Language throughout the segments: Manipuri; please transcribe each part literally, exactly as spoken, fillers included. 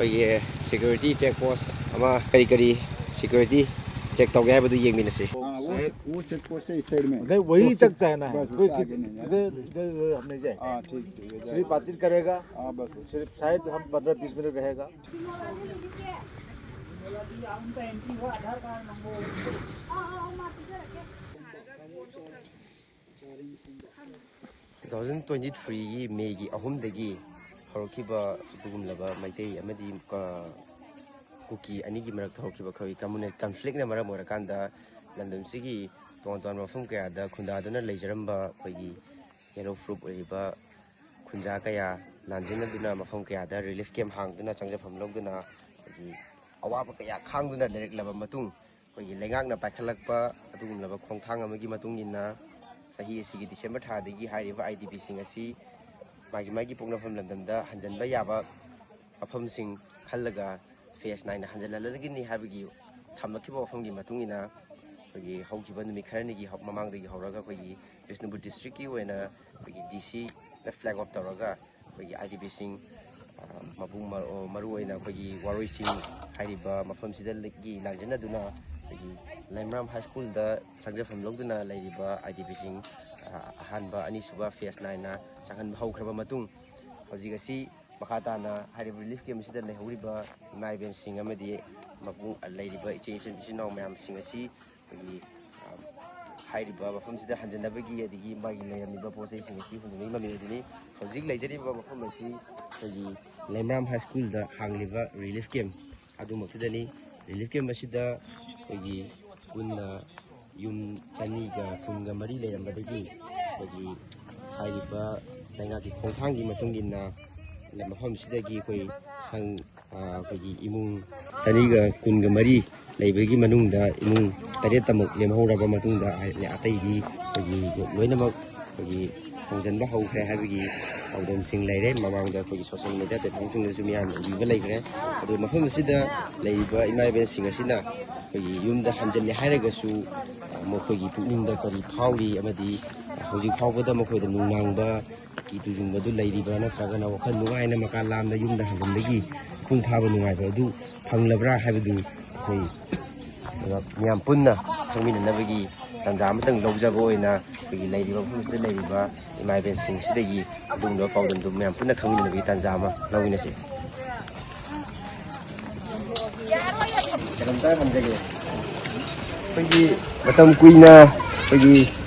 ꯑꯩꯈꯣꯏꯒꯤ ꯁꯦꯀ꯭ꯌꯨꯔꯤꯇꯤ ꯆꯦꯛ ꯄꯣꯁ ꯑꯃ ꯀꯔꯤ ꯀꯔꯤ ꯁꯦꯀ꯭ꯌꯨꯔꯤꯇꯤ ꯆꯦꯛ ꯇꯧꯒꯦ ꯍꯥꯏꯕꯗꯨ ꯌꯦꯡꯃꯤꯟꯅꯁꯤ꯫ हाँ, वो वो चेक पोस्ट है इस साइड में। नहीं, वहीं तक जाना है। बस, कोई उससे आगे किसी- नहीं जाना। इधर इधर इधर हम नहीं जाएंगे। हाँ, ठीक ठीक है, सिर्फ बातचीत करेगा, हाँ, बस बस। सिर्फ शायद हम पंद्रह बीस मिनट रहेगा। ꯇꯨ ꯊꯥꯎꯖꯟ ꯇ꯭ꯋꯦꯟꯇꯤ ꯊ꯭ꯔꯤꯒꯤ ꯃꯦꯒꯤ ꯑꯍꯨꯝꯗꯒꯤ ꯍꯧꯔꯛꯈꯤꯕ ꯑꯗꯨꯒꯨꯝꯂꯕ ꯃꯩꯇꯩ ꯑꯃꯗꯤ ꯀ- ꯀꯨꯀꯤ ꯑꯅꯤꯒꯤ ꯃꯔꯛꯇ ꯍꯧꯔꯛꯈꯤꯕ ꯑꯩꯈꯣꯏ ꯀꯝꯃꯨꯅꯦꯜ ꯀꯟꯐ꯭ꯂꯤꯛꯅ ꯃꯔꯝ ꯑꯣꯏꯔꯀꯥꯟꯗ ꯂꯝꯗꯝꯁꯤꯒꯤ ꯇꯣꯉꯥꯟ ꯇꯣꯉꯥꯟꯕ ꯃꯐꯝ ꯀꯌꯥꯗ ꯈꯨꯟꯗꯥꯗꯨꯅ ꯂꯩꯖꯔꯝꯕ ꯑꯩꯈꯣꯏꯒꯤ ꯌꯦꯂꯣ ꯐ꯭ꯔꯨꯞ ꯑꯣꯏꯔꯤꯕ ꯈꯨꯟꯖꯥ ꯀꯌꯥ ꯂꯥꯟꯖꯦꯟꯅꯗꯨꯅ ꯃꯐꯝ ꯀꯌꯥꯗ ꯔꯤꯂꯤꯐ ꯀꯦꯝ ꯍꯥꯡꯗꯨꯅ ꯆꯪꯖꯐꯝ ꯂꯧꯗꯨꯅ ꯑꯩꯈꯣꯏꯒꯤ ꯑꯋꯥꯕ ꯀꯌꯥ ꯈꯥꯡꯗꯨꯅ ꯂꯩꯔꯛꯂꯕ ꯃꯇꯨꯡ ꯑꯩꯈꯣꯏꯒꯤ ꯂꯩꯉꯥꯛꯅ ꯄꯥꯏꯈꯠꯂꯛꯄ ꯑꯗꯨꯒꯨꯝꯂꯕ ꯈꯣꯡꯊꯥꯡ ꯑꯃꯒꯤ ꯃꯇꯨꯡ ꯏꯟꯅ ꯆꯍꯤ ꯑꯁꯤꯒꯤ ꯗꯤꯁꯦꯝꯕꯔ ꯊꯥꯗꯒꯤ ꯍꯥꯏꯔꯤꯕ ꯑꯥꯏ ꯗꯤ ꯄꯤꯁꯤꯡ ꯑꯁꯤ ꯃꯥꯒꯤ ꯃꯥꯒꯤ ꯄꯣꯛꯅꯐꯝ ꯂꯝꯗꯝꯗ ꯍꯟꯖꯤꯟꯕ ꯌꯥꯕ ꯃꯐꯝꯁꯤꯡ ꯈꯜꯂꯒ ꯐꯦꯁ ꯅꯥꯏꯅ ꯍꯟꯖꯤꯜꯍꯜꯂꯒꯅꯤ ꯍꯥꯏꯕꯒꯤ ꯊꯝꯂꯛꯈꯤꯕ ꯋꯥꯐꯝꯒꯤ ꯃꯇꯨꯡ ꯏꯟꯅ ꯑꯩꯈꯣꯏꯒꯤ ꯍꯧꯈꯤꯕ ꯅꯨꯃꯤꯠ ꯈꯔꯅꯤꯒꯤ ꯍꯧ- ꯃꯃꯥꯡꯗꯒꯤ ꯍꯧꯔꯒ ꯑꯩꯈꯣꯏꯒꯤ ꯕꯤꯁꯅꯨꯄꯨꯔ ꯗꯤꯁꯇ꯭ꯔꯤꯛꯀꯤ ꯑꯣꯏꯅ ꯑꯩꯈꯣꯏꯒꯤ ꯗꯤ ꯁꯤꯅ ꯐ꯭ꯂꯦꯛ ꯑꯣꯐ ꯇꯧꯔꯒ ꯑꯩꯈꯣꯏꯒꯤ ꯑꯥꯏ ꯗꯤ ꯄꯤꯁꯤꯡ ꯃꯄꯨꯡ ꯃꯔꯨ ꯑꯣꯏꯅ ꯑꯩꯈꯣꯏꯒꯤ ꯋꯥꯔꯣꯏ ꯆꯤꯡ ꯍꯥꯏꯔꯤꯕ ꯃꯐꯝꯁꯤꯗꯒꯤ ꯂꯥꯟꯖꯦꯟꯅꯗꯨꯅ ꯑꯩꯈꯣꯏꯒꯤ ꯂꯩꯃꯔꯥꯝ ꯍꯥꯏ ꯁ꯭ꯀꯨꯜꯗ ꯆꯪꯖꯐꯝ ꯂꯧꯗꯨꯅ ꯂꯩꯔꯤꯕ ꯑꯥꯏ ꯗꯤ ꯄꯤꯁꯤꯡ ꯑꯍꯥꯟꯕ ꯑꯅꯤꯁꯨꯕ ꯐꯦꯁ ꯅꯥꯏꯅ ꯆꯪꯍꯟꯕ ꯍꯧꯈ꯭ꯔꯕ ꯃꯇꯨꯡ ꯍꯧꯖꯤꯛ ꯑꯁꯤ ꯃꯈꯥ ꯇꯥꯅ ꯍꯥꯏꯔꯤꯕ ꯔꯤꯂꯤꯐ ꯀꯦꯝ ꯑꯁꯤꯗ ꯂꯩꯍꯧꯔꯤꯕ ꯏꯃꯥ ꯏꯕꯦꯟꯁꯤꯡ ꯑꯃꯗꯤ ꯃꯄꯨꯡ ꯂꯩꯔꯤꯕ ꯏꯆꯦ ꯏꯆꯤꯟ ꯏꯆꯤꯟ ꯏꯅꯥꯎ ꯃꯌꯥꯝꯁꯤꯡ ꯑꯁꯤ ꯑꯩꯈꯣꯏꯒꯤ ꯍꯥꯏꯔꯤꯕ ꯃꯐꯝꯁꯤꯗ ꯍꯟꯖꯤꯟꯅꯕꯒꯤ ꯑꯗꯒꯤ ꯃꯥꯒꯤ ꯂꯩꯔꯝꯃꯤꯕ ꯄꯣꯠ ꯆꯩꯁꯤꯡ ꯑꯁꯤ ꯍꯨꯟꯗꯣꯛꯅꯕꯒꯤ ꯃꯃꯤ ꯑꯣꯏꯗꯣꯏꯅꯤ꯫ ꯍꯧꯖꯤꯛ ꯂꯩꯖꯔꯤꯕ ꯃꯐꯝ ꯑꯁꯤ ꯑꯩꯈꯣꯏꯒꯤ ꯂꯩꯃꯔꯥꯝ ꯍꯥꯏ ꯁ꯭ꯀꯨꯜꯗ ꯍꯥꯡꯂꯤꯕ ꯔꯤꯂꯤꯐ ꯀꯦꯝ ꯑꯗꯨꯃꯛꯇꯗꯅꯤ꯫ ꯔꯤꯂꯤꯐ ꯀꯦꯝ ꯑꯁꯤꯗ ꯑꯩꯈꯣꯏꯒꯤ ꯄꯨꯟꯅ ꯌꯨꯝ ꯆꯅꯤꯒ ꯀꯨꯟꯒ ꯃꯔꯤ ꯂꯩꯔꯝꯕꯗꯒꯤ ꯑꯩꯈꯣꯏꯒꯤ ꯍꯥꯏꯔꯤꯕ ꯂꯩꯉꯥꯛꯀꯤ ꯈꯣꯡꯊꯥꯡꯒꯤ ꯃꯇꯨꯡ ꯏꯟꯅ ꯃꯐꯝꯁꯤꯗꯒꯤ ꯑꯩꯈꯣꯏ ꯁꯪ ꯑꯩꯈꯣꯏꯒꯤ ꯏꯃꯨꯡ ꯆꯅꯤꯒ ꯀꯨꯟꯒ ꯃꯔꯤ ꯂꯩꯕꯒꯤ ꯃꯅꯨꯡꯗ ꯏꯃꯨꯡ ꯇꯔꯦꯠꯇꯃꯛ ꯂꯦꯝꯍꯧꯔꯕ ꯃꯇꯨꯡꯗ ꯑꯇꯩꯗꯤ ꯑꯩꯈꯣꯏꯒꯤ ꯂꯣꯏꯅꯃꯛ ꯑꯩꯈꯣꯏꯒꯤ ꯍꯣꯡꯖꯤꯟꯕ ꯍꯧꯈ꯭ꯔꯦ ꯍꯥꯏꯕꯒꯤ ꯄꯥꯎꯗꯝꯁꯤꯡ ꯂꯩꯔꯦ꯫ ꯃꯃꯥꯡꯗ ꯑꯩꯈꯣꯏꯒꯤ ꯁꯣꯁꯤꯌꯦꯜ ꯃꯦꯗꯤꯌꯥ ꯄ꯭ꯂꯦꯠꯐꯣꯝꯁꯤꯡꯗꯁꯨ ꯃꯤꯌꯥꯝꯅ ꯎꯕꯤꯕ ꯂꯩꯈ꯭ꯔꯦ꯫ ꯑꯗꯣ ꯃꯐꯝ ꯑꯁꯤꯗ ꯂꯩꯔꯤꯕ ꯏꯃꯥ ꯏꯕꯦꯟꯁꯤꯡ ꯑꯁꯤꯅ ꯑꯩꯈꯣꯏꯒꯤ ꯌꯨꯝꯗ ꯍꯟꯖꯤꯜꯂꯦ ꯍꯥꯏꯔꯒꯁꯨ ꯃꯈꯣꯏꯒꯤ ꯄꯨꯛꯅꯤꯡꯗ ꯀꯔꯤ ꯐꯥꯎꯔꯤ ꯑꯃꯗꯤ ꯍꯧꯖꯤꯛ ꯐꯥꯎꯕꯗ ꯃꯈꯣꯏꯗ ꯅꯨꯡꯅꯥꯡꯕ ꯀꯤ ꯇꯨꯖꯨꯡꯕꯗꯨ ꯂꯩꯔꯤꯕ꯭ꯔꯥ ꯅꯠꯇ꯭ꯔꯒꯅ ꯋꯥꯈꯜ ꯅꯨꯡꯉꯥꯏꯅ ꯃꯀꯥ ꯂꯥꯝꯅ ꯌꯨꯝꯗ ꯍꯟꯖꯤꯟꯕꯒꯤ ꯃꯄꯨꯡ ꯐꯥꯕ ꯅꯨꯡꯉꯥꯏꯕ ꯑꯗꯨ ꯐꯪꯂꯕ꯭ꯔꯥ ꯍꯥꯏꯕꯗꯨ ꯑꯩꯈꯣꯏ ꯃꯌꯥꯝ ꯄꯨꯟꯅ ꯈꯪꯃꯤꯟꯅꯅꯕꯒꯤ ꯇꯥꯟꯖꯥ ꯑꯃꯇꯪ ꯂꯧꯖꯕ ꯑꯣꯏꯅ ꯑꯩꯈꯣꯏꯒꯤ ꯂꯩꯔꯤꯕ ꯃꯐꯝꯁꯤꯗ ꯂꯩꯔꯤꯕ ꯏꯃꯥ ꯏꯕꯦꯟꯁꯤꯡꯁꯤꯗꯒꯤ ꯑꯗꯨꯒꯨꯝꯂꯕ ꯄꯥꯎꯗꯝꯗꯨ ꯃꯌꯥꯝ ꯄꯨꯟꯅ ꯈꯪꯃꯤꯟꯅꯕꯒꯤ ꯇꯥꯟꯖꯥ ꯑꯃ ꯂꯧꯃꯤꯟꯅꯁꯤ꯫ ꯀꯩꯅꯣꯝꯇ ꯍꯪꯖꯒꯦ꯫ ꯑꯩꯈꯣꯏꯒꯤ ꯃꯇꯝ ꯀꯨꯏꯅ ꯑꯩꯈꯣꯏꯒꯤ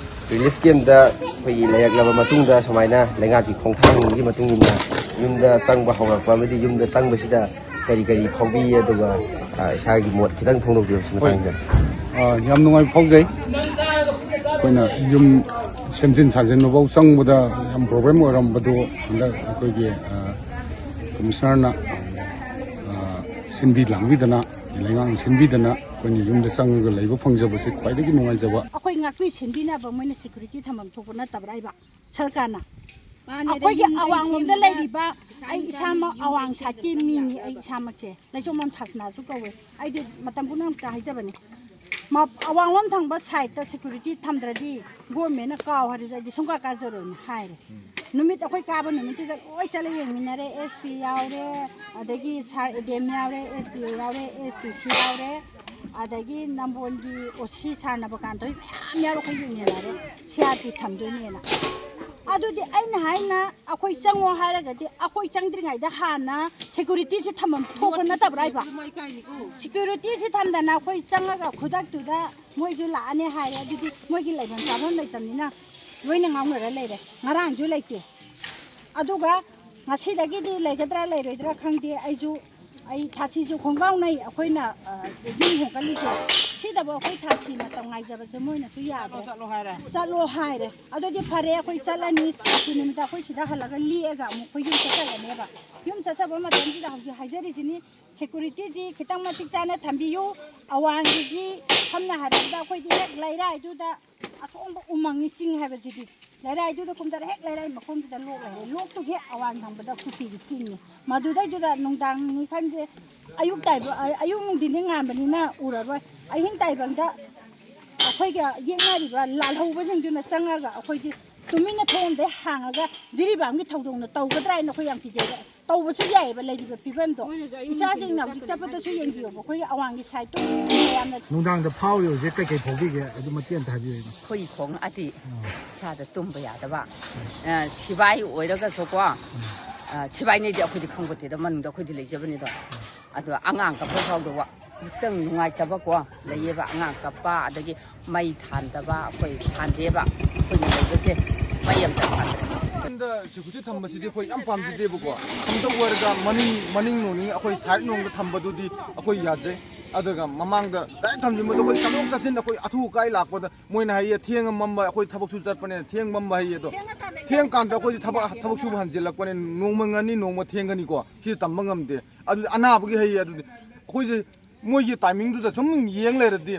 ꯔꯤꯂꯤꯐ ꯀꯦꯝꯞꯇ ꯑꯩꯈꯣꯏꯒꯤ ꯂꯩꯔꯛꯂꯕ ꯃꯇꯨꯡꯗ ꯁꯨꯃꯥꯏꯅ ꯂꯩꯉꯥꯛꯀꯤ ꯈꯣꯡꯊꯥꯡꯒꯤ ꯃꯇꯨꯡ ꯏꯟꯅ ꯌꯨꯝꯗ ꯆꯪꯕ ꯍꯧꯔꯛꯄ ꯑꯃꯗꯤ ꯌꯨꯝꯗ ꯆꯪꯕꯁꯤꯗ ꯀꯔꯤ ꯀꯔꯤ ꯐꯥꯎꯕꯤ, ꯑꯗꯨꯒ, ꯑ, ꯏꯁꯥꯒꯤ ꯃꯣꯠ ꯈꯤꯇꯪ ꯐꯣꯡꯗꯣꯛꯄꯤꯌꯨ ꯁꯤ ꯍꯣꯏ꯫ ꯃꯇꯥꯡꯗ꯫ ꯑ, ꯌꯥꯝ ꯅꯨꯡꯉꯥꯏꯕ ꯐꯥꯎꯖꯩ꯫ ꯑꯩꯈꯣꯏꯅ ꯌꯨꯝ ꯁꯦꯝꯖꯤꯟ ꯁꯥꯖꯤꯟꯕꯐꯥꯎ ꯆꯪꯕꯗ ꯌꯥꯝ ꯄ꯭ꯔꯣꯕ꯭ꯂꯦꯝ ꯑꯣꯏꯔꯝꯕꯗꯨ ꯍꯟꯗꯛ ꯑꯩꯈꯣꯏꯒꯤ, ꯑ, ꯀꯃꯤꯁꯅꯔꯅ, ꯑ, ꯁꯤꯟꯕꯤ ꯂꯥꯡꯕꯤꯗꯅ, ꯂꯩꯉꯥꯛꯅ ꯁꯤꯟꯕꯤꯗꯅ ꯑꯩꯈꯣꯏꯅ ꯌꯨꯝꯗ ꯆꯪꯉꯒ ꯂꯩꯕ ꯐꯪꯖꯕꯁꯦ ꯈ꯭ꯋꯥꯏꯗꯒꯤ ꯅꯨꯡꯉꯥꯏꯖꯕ꯫ ꯑꯩꯈꯣꯏ ꯉꯥꯛꯄꯤ ꯁꯦꯟꯕꯤꯅꯕ ꯃꯣꯏꯅ ꯁꯦꯀ꯭ꯌꯨꯔꯤꯇꯤ ꯊꯝꯐꯝ ꯊꯣꯛꯄ ꯅꯠꯇꯕ꯭ꯔꯥ ꯍꯥꯏꯕ? ꯁꯔꯀꯥꯔꯅ ꯃꯥꯅꯦ, ꯑꯗ ꯑꯩꯈꯣꯏꯒꯤ ꯌꯨꯝꯗ ꯑꯋꯥꯡꯂꯣꯝꯗ ꯌꯨꯝꯗ ꯂꯩꯔꯤꯕ, ꯑꯩ ꯏꯁꯥꯃꯛ ꯑꯋꯥꯡ ꯁꯥꯏꯠꯀꯤ ꯃꯤꯅꯤ꯫ ꯑꯩ ꯏꯁꯥꯃꯛꯁꯦ ꯂꯩꯁꯣꯝꯕꯝ ꯊꯥꯁꯅꯥꯁꯨ ꯀꯧꯋꯦ꯫ ꯑꯩꯗꯤ ꯃꯇꯝ ꯄꯨꯝꯅꯃꯛꯇ ꯍꯥꯏꯖꯕꯅꯤ, ꯃ-, ꯑꯋꯥꯡꯂꯣꯝ ꯊꯪꯕ ꯁꯥꯏꯠꯇ ꯁꯦꯀ꯭ꯌꯨꯔꯤꯇꯤ ꯊꯝꯗ꯭ꯔꯗꯤ ꯒꯣꯔꯃꯦꯟꯅ ꯀꯥꯎ ꯍꯥꯏꯔꯁꯨ ꯑꯩꯗꯤ ꯁꯨꯡꯀꯥ ꯀꯥꯖꯔꯣꯏꯅ ꯍꯥꯏꯔꯦ꯫ ꯅꯨꯃꯤꯠ ꯑꯩꯈꯣꯏ ꯀꯥꯕ ꯅꯨꯃꯤꯠꯇꯨꯗ ꯂꯣꯏ ꯆꯠꯂ ꯌꯦꯡꯃꯤꯟꯅꯔꯦ꯫ ꯑꯦꯁ ꯄꯤ ꯌꯥꯎꯔꯦ, ꯑꯗꯒꯤ ꯁꯥꯔ ꯑꯦ ꯗꯤ ꯑꯦꯝ ꯌꯥꯎꯔꯦ, ꯑꯦꯁ ꯗꯤ ꯑꯣ ꯌꯥꯎꯔꯦ, ꯑꯦꯁ ꯗꯤ ꯁꯤ ꯌꯥꯎꯔꯦ, ꯑꯗꯒꯤ ꯅꯝꯕꯣꯜꯒꯤ ꯑꯣ ꯁꯤ ꯁꯥꯔ ꯅꯕꯀꯥꯟꯇ ꯍꯣꯏ ꯃꯌꯥꯝ ꯌꯥꯎꯔ ꯑꯩꯈꯣꯏ ꯌꯦꯡꯃꯤꯟꯅꯔꯦ꯫ C R P ꯊꯝꯗꯣꯏꯅꯦꯅ꯫ ꯑꯗꯨꯗꯤ ꯑꯩꯅ ꯍꯥꯏꯅ ꯑꯩꯈꯣꯏ ꯆꯪꯉꯣ ꯍꯥꯏꯔꯒꯗꯤ ꯑꯩꯈꯣꯏ ꯆꯪꯗ꯭ꯔꯤꯉꯩꯗ ꯍꯥꯟꯅ ꯁꯦꯀ꯭ꯌꯨꯔꯤꯇꯤꯁꯤ ꯊꯝꯐꯝ ꯊꯣꯛꯄ ꯅꯠꯇꯕ꯭ꯔꯥ ꯍꯥꯏꯕ? ꯁꯦꯀ꯭ꯌꯨꯔꯤꯇꯤꯁꯤ ꯊꯝꯗꯅ ꯑꯩꯈꯣꯏ ꯆꯪꯉꯒ ꯈꯨꯗꯛꯇꯨꯗ ꯃꯣꯏꯁꯨ ꯂꯥꯛꯑꯅꯤ ꯍꯥꯏꯔꯦ꯫ ꯑꯗꯨꯗꯤ ꯃꯣꯏꯒꯤ ꯂꯩꯐꯝ ꯆꯥꯐꯝ ꯂꯩꯇꯕꯅꯤꯅ ꯂꯣꯏꯅ ꯉꯥꯎꯅꯔ ꯂꯩꯔꯦ꯫ ꯉꯔꯥꯡꯁꯨ ꯂꯩꯇꯦ꯫ ꯑꯗꯨꯒ ꯉꯁꯤꯗꯒꯤꯗꯤ ꯂꯩꯒꯗ꯭ꯔꯥ ꯂꯩꯔꯣꯏꯗ꯭ꯔꯥ ꯈꯪꯗꯦ꯫ ꯑꯩꯁꯨ, ꯑꯩ ꯊꯥꯁꯤꯁꯨ ꯈꯣꯡꯒ꯭ꯔꯥꯎꯅꯩ ꯑꯩꯈꯣꯏꯅ, ꯑ, ꯌꯨꯝ ꯍꯣꯡꯒꯠꯂꯤꯁꯦ꯫ ꯁꯤꯗꯕꯨ ꯑꯩꯈꯣꯏ ꯊꯥꯁꯤ ꯃꯇꯝ ꯉꯥꯏꯖꯕꯁꯦ ꯃꯣꯏꯅꯁꯨ ꯌꯥꯗ꯭ꯔꯦ꯫ ꯆꯠꯂꯣ ꯍꯥꯏꯔꯦ꯫ ꯆꯠꯂꯣ ꯍꯥꯏꯔꯦ꯫ ꯑꯗꯨꯗꯤ ꯐꯔꯦ, ꯑꯩꯈꯣꯏ ꯆꯠꯂꯅꯤ꯫ ꯊꯥꯁꯤ ꯅꯨꯃꯤꯠꯇ ꯑꯩꯈꯣꯏ ꯁꯤꯗ ꯍꯜꯂꯒ ꯂꯦꯛꯑꯒ ꯑꯃꯨꯛ ꯑꯩꯈꯣꯏ ꯌꯨꯝ ꯆꯠꯆꯔꯅꯦꯕ꯫ ꯌꯨꯝ ꯆꯠꯆꯕ ꯃꯇꯝꯁꯤꯗ ꯍꯧꯖꯤꯛ ꯍꯥꯏꯖꯔꯤꯁꯤꯅꯤ, ꯁꯦꯀ꯭ꯌꯨꯔꯤꯇꯤꯁꯤ ꯈꯤꯇꯪ ꯃꯇꯤꯛ ꯆꯥꯅ ꯊꯝꯕꯤꯌꯨ꯫ ꯑꯋꯥꯡꯒꯤꯁꯤ ꯁꯝꯅ ꯍꯥꯏꯔꯕꯗ ꯑꯩꯈꯣꯏꯗꯤ ꯍꯦꯛ ꯂꯩꯔꯥꯏꯗꯨꯗ ꯑꯁꯣꯡꯕ ꯎꯃꯪꯒꯤ ꯆꯤꯡ ꯍꯥꯏꯕꯁꯤꯗꯤ ꯂꯩꯔꯥꯏꯗꯨꯗ ꯀꯨꯝꯊꯔ ꯍꯦꯛ ꯂꯩꯔꯥꯏ ꯃꯈꯣꯡꯗꯨꯗ ꯂꯣꯛ ꯂꯩꯔꯦ꯫ ꯂꯣꯛꯇꯨꯒꯤ ꯍꯦꯛ ꯑꯋꯥꯡ ꯊꯪꯕꯗ ꯀꯨꯀꯤꯒꯤ ꯆꯤꯡꯅꯤ꯫ ꯃꯗꯨꯗꯩꯗꯨꯗ ꯅꯨꯡꯗꯥꯡꯅꯤ ꯈꯪꯗꯦ, ꯑꯌꯨꯛ ꯇꯥꯏꯕ-, ꯑ-, ꯑꯌꯨꯛ ꯅꯨꯡꯊꯤꯟꯗꯤ ꯉꯥꯟꯕꯅꯤꯅ ꯎꯔꯔꯣꯏ꯫ ꯑꯍꯤꯡ ꯇꯥꯏꯕꯪꯗ ꯑꯩꯈꯣꯏꯒ ꯌꯦꯛꯅꯔꯤꯕ ꯂꯥꯜꯍꯧꯕꯁꯤꯡꯗꯨꯅ ꯆꯪꯉꯒ ꯑꯩꯈꯣꯏꯁꯦ ꯇꯨꯃꯤꯟꯅ ꯊꯣꯡꯗꯩ ꯍꯥꯡꯉꯒ ꯖꯤꯔꯤꯕꯥꯝꯒꯤ ꯊꯧꯗꯣꯛꯅ ꯇꯧꯒꯗ꯭ꯔꯥ ꯍꯥꯏꯅ ꯑꯩꯈꯣꯏ ꯌꯥꯝ ꯀꯤꯖꯩ꯫ ꯇꯧꯕꯁꯨ ꯌꯥꯏꯑꯕ ꯂꯩꯔꯤꯕ ꯐꯤꯕꯝꯗꯣ꯫ ꯏꯆꯥꯁꯤꯡꯅ ꯍꯧꯖꯤꯛ ꯆꯠꯄꯗꯁꯨ ꯌꯦꯡꯕꯤꯌꯣꯕ, ꯑꯩꯈꯣꯏꯒꯤ ꯑꯋꯥꯡꯒꯤ ꯁꯥꯏꯠꯇꯣ ꯌꯥꯝꯅ ꯅꯨꯡꯗꯥꯡꯗ ꯐꯥꯎꯔꯤꯕꯁꯦ ꯀꯩꯀꯩ ꯐꯥꯎꯕꯤꯒꯦ? ꯑꯗꯨ ꯃꯇꯦꯛ ꯑꯝꯇ ꯍꯥꯏꯕꯤꯌꯨ꯫ ꯑꯩꯈꯣꯏ ꯈꯣꯡ ꯑꯗꯤ ꯏꯁꯥꯗ ꯇꯨꯝꯕ ꯌꯥꯗꯕ, ꯑ, ꯁꯤꯕꯥꯏ ꯑꯣꯏꯔꯒꯁꯨꯀꯣ, ꯑ, ꯁꯤꯕꯥꯏꯅꯦꯗꯤ ꯑꯩꯈꯣꯏꯗꯤ ꯈꯪꯕꯣꯠꯇꯦꯗ, ꯃꯅꯨꯡꯗ ꯑꯩꯈꯣꯏꯗꯤ ꯂꯩꯖꯕꯅꯤꯗꯣ꯫ ꯑꯗꯣ ꯑꯉꯥꯡ ꯀꯞꯄ ꯐꯥꯎꯗꯕ, ꯈꯤꯇꯪ ꯅꯨꯡꯉꯥꯏꯇꯕꯀꯣ ꯂꯩꯌꯦꯕ, ꯑꯉꯥꯡ ꯀꯞꯄ, ꯑꯗꯒꯤ ꯃꯩ ꯊꯥꯟꯗꯕ, ꯑꯩꯈꯣꯏ ꯊꯥꯟꯗꯦꯕ, ꯑꯩꯈꯣꯏꯅ ꯂꯩꯕꯁꯦ ꯃꯩ ꯑꯝꯇ ꯊꯥꯟꯗꯦ꯫ ꯁꯤꯗ ꯁꯦꯀ꯭ꯌꯨꯔꯤꯇꯤ ꯊꯝꯕꯁꯤꯗꯤ ꯑꯩꯈꯣꯏ ꯌꯥꯝ ꯄꯥꯝꯖꯗꯦꯕꯀꯣ꯫ ꯑꯝꯇ ꯑꯣꯏꯔꯒ ꯃꯅꯤꯡ, ꯃꯅꯤꯡ ꯅꯣꯡꯅꯤꯡ ꯑꯩꯈꯣꯏ ꯁꯥꯏꯠ ꯅꯣꯡꯗ ꯊꯝꯕꯗꯨꯗꯤ ꯑꯩꯈꯣꯏ ꯌꯥꯖꯩ꯫ ꯑꯗꯨꯒ ꯃꯃꯥꯡꯗ ꯗꯥꯏꯔꯦꯛ ꯊꯝꯖꯤꯟꯕꯗꯣ ꯑꯩꯈꯣꯏ ꯆꯠꯊꯣꯛ ꯆꯠꯁꯤꯟ ꯑꯩꯈꯣꯏ ꯑꯊꯨ ꯑꯀꯥꯏ ꯂꯥꯛꯄꯗ ꯃꯣꯏꯅ ꯍꯥꯏꯌꯦ ꯊꯦꯡꯉ ꯃꯝꯕ, ꯑꯩꯈꯣꯏ ꯊꯕꯛꯁꯨ ꯆꯠꯄꯅꯤꯅ ꯊꯦꯡ ꯃꯝꯕ ꯍꯥꯏꯌꯦ꯫ ꯑꯗꯣ ꯊꯦꯡꯉꯀꯥꯟꯗ ꯑꯩꯈꯣꯏꯗꯤ ꯊꯕꯛ, ꯊꯕꯛ ꯁꯨꯕ ꯍꯟꯖꯤꯜꯂꯛꯄꯅꯤꯅ ꯅꯣꯡꯃ ꯉꯅꯤ ꯅꯣꯡꯃ ꯊꯦꯡꯒꯅꯤꯀꯣ, ꯁꯤꯗꯤ ꯇꯝꯕ ꯉꯝꯗꯦ꯫ ꯑꯗꯨꯗꯤ ꯑꯅꯥꯕꯒꯤ ꯍꯩꯌꯦ꯫ ꯑꯗꯨꯗꯤ ꯑꯩꯈꯣꯏꯁꯦ ꯃꯣꯏꯒꯤ ꯇꯥꯏꯃꯤꯡꯗꯨꯗ ꯁꯨꯝ ꯌꯦꯡ ꯂꯩꯔꯗꯤ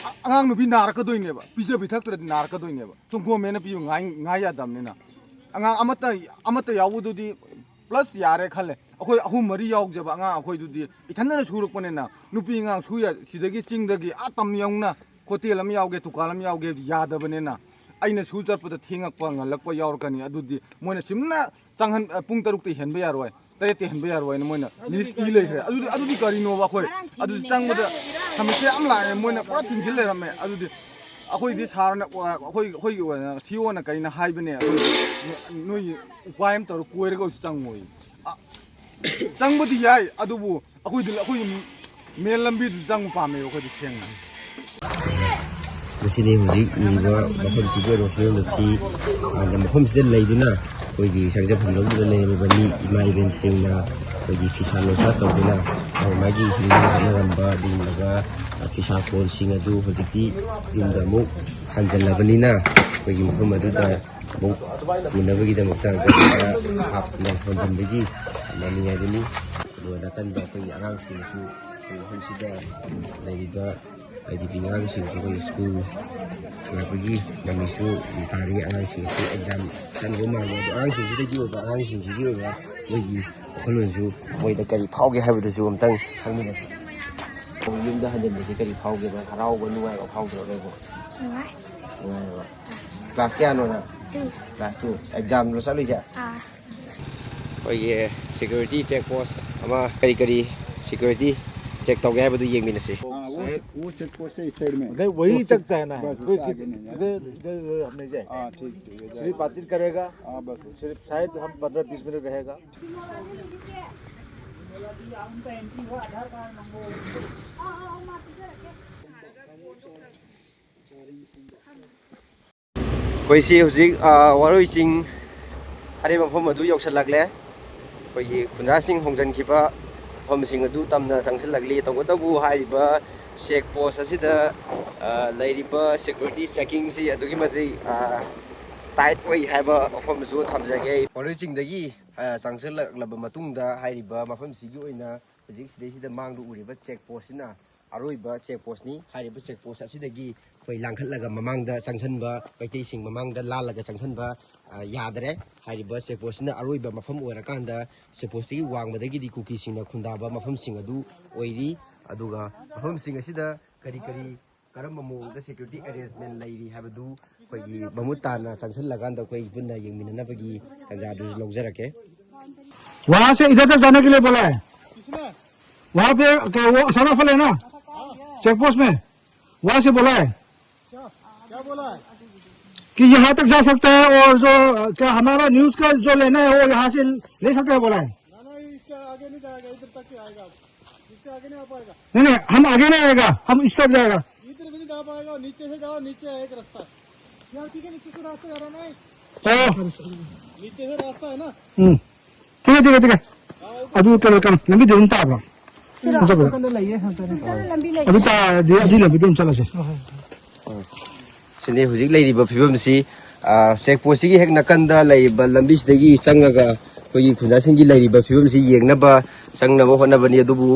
ꯑ-, ꯑꯉꯥꯡ ꯅꯨꯄꯤ ꯅꯥꯔꯛꯀꯗꯣꯏꯅꯦꯕ, ꯄꯤꯖ ꯄꯤꯊꯛꯇ꯭ꯔꯗꯤ ꯅꯥꯔꯛꯀꯗꯣꯏꯅꯦꯕ꯫ ꯁꯨꯝ ꯒꯣꯔꯃꯦꯟꯅ ꯄꯤꯕ ꯉꯥꯏ, ꯉꯥꯏ ꯌꯥꯗꯕꯅꯤꯅ ꯑꯉꯥꯡ ꯑꯃꯠꯇ, ꯑꯃꯠꯇ ꯌꯥꯎꯕꯗꯨꯗꯤ ꯄ꯭ꯂꯁ ꯌꯥꯔꯦ ꯈꯜꯂꯦ꯫ ꯑꯩꯈꯣꯏ ꯑꯍꯨꯝ ꯃꯔꯤ ꯌꯥꯎꯖꯕ ꯑꯉꯥꯡ ꯑꯩꯈꯣꯏꯗꯨꯗꯤ ꯏꯊꯟꯗꯅ ꯁꯨꯔꯛꯄꯅꯤꯅ ꯅꯨꯄꯤ ꯑꯉꯥꯡ ꯁꯨ ꯌꯥ-, ꯁꯤꯗꯒꯤ ꯆꯤꯡꯗꯒꯤ ꯑꯥ ꯇꯝ ꯌꯧꯅ ꯍꯣꯇꯦꯜ ꯑꯃ ꯌꯥꯎꯒꯦ, ꯗꯨꯀꯥꯟ ꯑꯃ ꯌꯥꯎꯒꯦ ꯌꯥꯗꯕꯅꯤꯅ ꯑꯩꯅ ꯁꯨ ꯆꯠꯄꯗ ꯊꯦꯡꯉꯛꯄ, ꯉꯜꯂꯛꯄ ꯌꯥꯎꯔꯛꯀꯅꯤ꯫ ꯑꯗꯨꯗꯤ ꯃꯣꯏꯅ ꯁꯤꯝꯅ ꯆꯪꯍꯟ-, ꯄꯨꯡ ꯇꯔꯨꯛꯇ ꯍꯦꯟꯕ ꯌꯥꯔꯣꯏ, ꯇꯔꯦꯠꯇ ꯍꯦꯟꯕ ꯌꯥꯔꯣꯏꯅ ꯃꯣꯏꯅ ꯂꯤꯁ ꯏ ꯂꯩꯈ꯭ꯔꯦ꯫ ꯑꯗꯨꯗꯤ, ꯑꯗꯨꯗꯤ ꯀꯔꯤꯅꯣꯕ? ꯑꯩꯈꯣꯏ ꯑꯗꯨꯗꯤ ꯆꯪꯕꯗ ꯁꯃꯁ꯭ꯌꯥ ꯌꯥꯝ ꯂꯥꯛꯑꯦ, ꯃꯣꯏꯅ ꯄꯨꯔꯥ ꯊꯤꯡꯖꯤꯜ ꯂꯩꯔꯝꯃꯦ꯫ ꯑꯗꯨꯗꯤ ꯑꯩꯈꯣꯏꯗꯤ ꯁꯥꯔꯅ, ꯑꯩꯈꯣꯏ, ꯑꯩꯈꯣꯏꯒꯤ ꯑꯣꯏꯅ ꯁꯤ ꯏ ꯑꯣꯅ ꯀꯩꯅ ꯍꯥꯏꯕꯅꯦ, ꯑꯩꯈꯣꯏ ꯅꯣꯏꯒꯤ ꯎꯄꯥꯏ ꯑꯃ ꯇꯧꯔ ꯀꯣꯏꯔꯒ ꯑꯣꯏꯁꯨ ꯆꯪꯉꯣꯏ꯫ ꯑ, ꯆꯪꯕꯗꯤ ꯌꯥꯏ, ꯑꯗꯨꯕꯨ ꯑꯩꯈꯣꯏꯗꯤ, ꯑꯩꯈꯣꯏꯒꯤ ꯃꯦꯟ ꯂꯝꯕꯤꯗꯨ ꯆꯪꯕ ꯄꯥꯝꯃꯦꯕ ꯑꯩꯈꯣꯏꯗꯤ ꯁꯦꯡꯅ꯫ ꯃꯁꯤꯅꯤ ꯍꯧꯖꯤꯛ ꯎꯔꯤꯕ ꯃꯐꯝꯁꯤꯒꯤ ꯑꯣꯏꯕ ꯐꯤꯕꯝ ꯑꯁꯤ, ꯑ, ꯃꯐꯝꯁꯤꯗ ꯂꯩꯗꯨꯅ ꯑꯩꯈꯣꯏꯒꯤ ꯁꯪꯖꯐꯝ ꯂꯧꯗꯨꯅ ꯂꯩꯔꯝꯃꯤꯕ ꯃꯤ ꯏꯃꯥ ꯏꯕꯦꯟꯁꯤꯡꯅ ꯑꯩꯈꯣꯏꯒꯤ ꯐꯤꯁꯥ ꯂꯣꯟꯁꯥ ꯇꯧꯗꯨꯅ ꯃꯥꯒꯤ ꯃꯥꯒꯤ ꯍꯤꯡꯅꯕ ꯍꯣꯠꯅꯔꯝꯕ ꯑꯗꯨꯒꯨꯝꯂꯕ, ꯑ, ꯐꯤꯁꯥ ꯀꯣꯟꯁꯤꯡ ꯑꯗꯨ ꯍꯧꯖꯤꯛꯇꯤ ꯌꯨꯝꯗ ꯑꯃꯨꯛ ꯍꯟꯖꯜꯂꯕꯅꯤꯅ ꯑꯩꯈꯣꯏꯒꯤ ꯃꯐꯝ ꯑꯗꯨꯗ ꯑꯃꯨꯛ ꯄꯨꯅꯕꯒꯤꯗꯃꯛꯇ ꯒꯥꯔꯤꯗ ꯍꯥꯞꯇꯨꯅ ꯍꯣꯟꯖꯤꯟꯕꯒꯤ ꯃꯃꯤ ꯍꯥꯏꯕꯅꯤ꯫ ꯑꯗꯨꯒ ꯅꯥꯀꯟꯗ ꯑꯩꯈꯣꯏꯒꯤ ꯑꯉꯥꯡꯁꯤꯡꯁꯨ ꯑꯩꯈꯣꯏ ꯃꯐꯝꯁꯤꯗ ꯂꯩꯔꯤꯕ ꯍꯥꯏꯗꯤ ꯑꯉꯥꯡꯁꯤꯡꯁꯨ ꯑꯩꯈꯣꯏꯒꯤ ꯁ꯭ꯀꯨꯜ ꯍꯜꯂꯛꯄꯒꯤ ꯃꯃꯤꯁꯨ ꯇꯥꯔꯤ꯫ ꯑꯉꯥꯡꯁꯤꯡꯁꯨ ꯑꯦꯛꯖꯥꯝ ꯆꯪꯗꯧ ꯃꯥꯜꯂꯤ꯫ ꯑꯗꯣ ꯑꯉꯥꯡꯁꯤꯡꯁꯤꯗꯒꯤ ꯑꯣꯏꯕ, ꯑꯉꯥꯡꯁꯤꯡꯁꯤꯒꯤ ꯑꯣꯏꯕ ꯃꯣꯏꯒꯤ ꯋꯥꯈꯜꯂꯣꯟꯁꯨ ꯃꯣꯏꯗ ꯀꯔꯤ ꯐꯥꯎꯒꯦ ꯍꯥꯏꯕꯗꯨꯁꯨ ꯑꯝꯇꯪ ꯈꯪꯃꯤꯟꯅꯁꯤ꯫ ꯌꯨꯝꯗ ꯍꯟꯖꯤꯟꯕꯁꯦ ꯀꯔꯤ ꯐꯥꯎꯒꯦ? ꯅꯪ ꯍꯔꯥꯎꯕ, ꯅꯨꯡꯉꯥꯏꯕ ꯐꯥꯎꯗ꯭ꯔꯣ ꯅꯣꯏꯕꯨ? ꯅꯨꯡꯉꯥꯏ꯫ ꯅꯨꯡꯉꯥꯏꯕ꯫ ꯀ꯭ꯂꯥꯁ ꯀꯌꯥꯅꯣ ꯅꯪ? ꯇꯨ꯫ Class two. ꯑꯦꯛꯖꯥꯝꯂꯣ ꯆꯠꯂꯤꯁꯦ? ꯑꯥ꯫ ꯑꯩꯈꯣꯏꯒꯤ ꯁꯦꯀ꯭ꯌꯨꯔꯤꯇꯤ ꯆꯦꯛ ꯄꯣꯁ ꯑꯃ ꯀꯔꯤ ꯀꯔꯤ ꯁꯦꯀ꯭ꯌꯨꯔꯤꯇꯤ ꯆꯦꯛ ꯇꯧꯒꯦ ꯍꯥꯏꯕꯗꯨ ꯌꯦꯡꯃꯤꯟꯅꯁꯤ꯫ हाँ, वो वो चेक पोस्ट है इस साइड में। नहीं, वहीं तक जाना है। बस, कोई उससे आगे नहीं जाना। इधर इधर इधर हम नहीं जाए। हाँ, ठीक ठीक है, सिर्फ बातचीत करेगा, हाँ, बस बस। सिर्फ शायद हम पंद्रह बीस मिनट रहेगा। ꯑꯩꯈꯣꯏꯁꯤ ꯍꯧꯖꯤꯛ ꯋꯥꯔꯣꯏ ꯆꯤꯡ ꯍꯥꯏꯔꯤꯕ ꯃꯐꯝ ꯑꯗꯨ ꯌꯧꯁꯤꯜꯂꯛꯂꯦ꯫ ꯑꯩꯈꯣꯏꯒꯤ ꯈꯨꯟꯖꯥꯁꯤꯡ ꯍꯣꯡꯖꯤꯟꯈꯤꯕ ꯃꯐꯝꯁꯤꯡ ꯑꯗꯨ ꯇꯝꯅ ꯆꯪꯁꯤꯜꯂꯛꯂꯤ꯫ ꯇꯧꯕꯇꯕꯨ ꯍꯥꯏꯔꯤꯕ ꯆꯦꯛ ꯄꯣꯁ ꯑꯁꯤꯗ ꯂꯩꯔꯤꯕ ꯁꯦꯀ꯭ꯌꯨꯔꯤꯇꯤ ꯆꯦꯛꯀꯤꯡꯁꯤ ꯑꯗꯨꯛꯀꯤ ꯃꯇꯤꯛ ꯇꯥꯏꯠ ꯑꯣꯏ ꯍꯥꯏꯕ ꯋꯥꯐꯝ ꯑꯃꯁꯨ ꯊꯝꯖꯒꯦ꯫ ꯋꯥꯔꯣꯏ ꯆꯤꯡꯗꯒꯤ ꯆꯪꯁꯤꯜꯂꯛꯂꯕ ꯃꯇꯨꯡꯗ ꯍꯥꯏꯔꯤꯕ ꯃꯐꯝꯁꯤꯒꯤ ꯑꯣꯏꯅ ꯍꯧꯖꯤꯛ ꯁꯤꯗꯩꯁꯤꯗ ꯃꯥꯡꯗ ꯎꯔꯤꯕ ꯆꯦꯛ ꯄꯣꯁꯁꯤꯅ ꯑꯔꯣꯏꯕ ꯆꯦꯛ ꯄꯣꯁꯅꯤ꯫ ꯍꯥꯏꯔꯤꯕ ꯆꯦꯛ ꯄꯣꯁ ꯑꯁꯤꯗꯒꯤ ꯑꯩꯈꯣꯏ ꯂꯥꯟꯈꯠꯂꯒ ꯃꯃꯥꯡꯗ ꯆꯪꯁꯤꯟꯕ, ꯃꯩꯇꯩꯁꯤꯡ ꯃꯃꯥꯡꯗ ꯂꯥꯜꯂꯒ ꯆꯪꯁꯤꯟꯕ ꯌꯥꯗꯔꯦ꯫ ꯍꯥꯏꯔꯤꯕ ꯆꯦꯛ ꯄꯣꯁꯁꯤꯅ ꯑꯔꯣꯏꯕ ꯃꯐꯝ ꯑꯣꯏꯔꯀꯥꯟꯗ ꯆꯦꯛ ꯄꯣꯁꯇꯒꯤ ꯋꯥꯡꯃꯗꯒꯤꯗꯤ ꯀꯨꯀꯤꯁꯤꯡꯅ ꯈꯨꯟꯗꯥꯕ ꯃꯐꯝꯁꯤꯡ ꯑꯗꯨ ꯑꯣꯏꯔꯤ꯫ ꯑꯗꯨꯒ ꯃꯐꯝꯁꯤꯡ ꯑꯁꯤꯗ ꯀꯔꯤ ꯀꯔꯤ ꯀꯔꯝꯕ ꯃꯑꯣꯡꯗ ꯁꯦꯀ꯭ꯌꯨꯔꯤꯇꯤ ꯑꯦꯔꯦꯟꯖꯃꯦꯟ ꯂꯩꯔꯤ ꯍꯥꯏꯕꯗꯨ ꯑꯩꯈꯣꯏꯒꯤ ꯃꯃꯨꯠ ꯇꯥꯅ ꯆꯪꯁꯤꯜꯂꯀꯥꯟꯗ ꯑꯩꯈꯣꯏ ꯄꯨꯟꯅ ꯌꯦꯡꯃꯤꯟꯅꯅꯕꯒꯤ ꯇꯥꯟꯖꯥꯗꯨꯁꯨ ꯂꯧꯖꯔꯛꯀꯦ꯫ वहां से इधर तक जाने के लिए बोला है। वहां पे क्या वो सराफल है ना, चेक पोस्ट में, वहां से बोला है क्या बोला है? कि यहाँ तक जा सकता है और जो क्या हमारा न्यूज का जो लेना है वो यहाँ से ले सकता है बोला है। ना ना, इससे आगे नहीं जाएगा, इधर तक ही आएगा। इससे आगे नहीं आ पाएगा। नहीं नहीं, हम आगे नहीं आएगा, हम इस तरफ जाएगा। इधर भी नहीं जा पाएगा, नीचे से जाओ, नीचे है एक रास्ता। यहाँ ठीक है, नीचे से रास्ता जा रहा है ना, ꯑꯣ नीचे से रास्ता है ना। ꯎꯝ, ठीक है ठीक है ठीक है꯫ ꯑꯗꯨ ꯀꯩꯅꯣ ꯀꯩꯅꯣ ꯂꯝꯕꯤꯗꯨ ꯑꯗꯨꯝ ꯇꯥꯕ꯭ꯔꯣ? ꯆꯠꯄꯗ ꯑꯗꯨ ꯇꯥꯔꯗꯤ ꯑꯗꯨꯒꯤ ꯂꯝꯕꯤꯗ ꯑꯗꯨꯝ ꯆꯠꯂꯁꯦ꯫ ꯁꯤꯅꯤ ꯍꯧꯖꯤꯛ ꯂꯩꯔꯤꯕ ꯐꯤꯕꯝꯁꯤ꯫ ꯆꯦꯛ ꯄꯣꯁꯁꯤꯒꯤ ꯍꯦꯛ ꯅꯥꯀꯟꯗ ꯂꯩꯔꯤꯕ ꯂꯝꯕꯤꯁꯤꯗꯒꯤ ꯆꯪꯉꯒ ꯑꯩꯈꯣꯏꯒꯤ ꯈꯨꯟꯖꯥꯁꯤꯡꯒꯤ ꯂꯩꯔꯤꯕ ꯐꯤꯕꯝꯁꯤ ꯌꯦꯡꯅꯕ ꯆꯪꯅꯕ ꯍꯣꯠꯅꯕꯅꯤ꯫ ꯑꯗꯨꯕꯨ